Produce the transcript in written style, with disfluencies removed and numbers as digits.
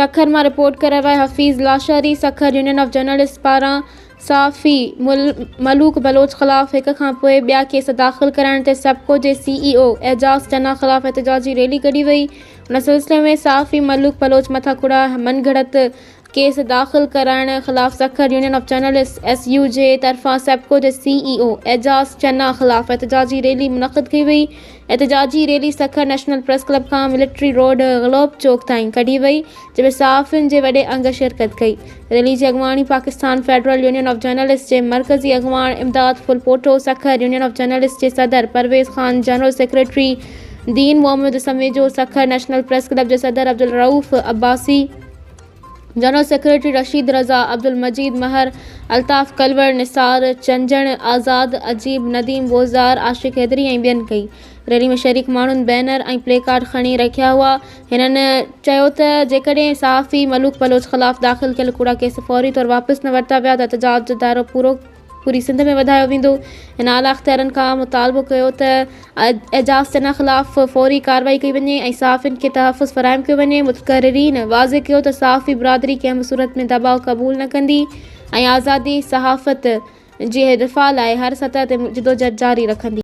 سکر مان رپورٽ ڪري رهيو آهي Hafeez Lashari, Sukkur union of journalist پاران صحافي ملوڪ بلوچ خلاف هڪ کان پوء ٻيا ڪيس داخل ڪرائڻ تي سيپڪو جي سي اي او اعجاز چنا خلاف احتجاجي ريلي ڪڍي وئي. ان سلسلي ۾ صحافي ملوڪ بلوچ مٿان ڪوڙا من گهڙت ڪيس داخل ڪرائڻ خلاف Sukkur union of journalist, S U J, طرفان سيپڪو جي سي اي او اعجاز چنا خلاف احتجاجي ريلي منعقد ڪئي وئي. احتجاجي rally Sukkur national press club کان ملٽري روڊ گلوب چوڪ تائين ڪڍي وئي جنهن ۾ صحافين جي وڏي انگ شرڪت ڪئي. ريلي جي اڳواڻي Pakistan federal union of journalist جي مرڪزي اڳواڻ Imdad Phulpoto, Sukkur union of journalist جي صدر Parvez Khan, general secretary Din Muhammad Samejo, Sukkur national press club جي صدر عبدالرئوف عباسي، جنرل سيڪريٽري رشيد رضا، عبدالمجيد مهر، الطاف ڪلوڙ، نثار چنجڻ، آزاد عجيب، نديم بوزدار، عاشق حيدري ۽ ٻين ڪئي. ريلي ۾ شريڪ ماڻهن بينر ۽ پلي ڪارڊ کڻي رکيا هئا. هنن چيو ته جيڪڏهن صحافي ملوڪ بلوچ خلاف داخل ڪيل ڪوڙا ڪيس فوري طور واپس نه ورتا ويا ته احتجاج جو دائرو پورو پوري سنڌ ۾ وڌايو ويندو. هن اعليٰ اختيارين کان مطالبو ڪيو ته اعجاز چنا خلاف فوري ڪارروائي ڪئي وڃي ۽ صحافين کي تحفظ فراهم ڪيو وڃي. متقررين واضح ڪيو ته صحافي برادري ڪنهن به صورت ۾ دٻاء قبول نه ڪندي ۽ آزادي صحافت جي دفاع لاء هر سطح تي جدوجهد جاري رکندي.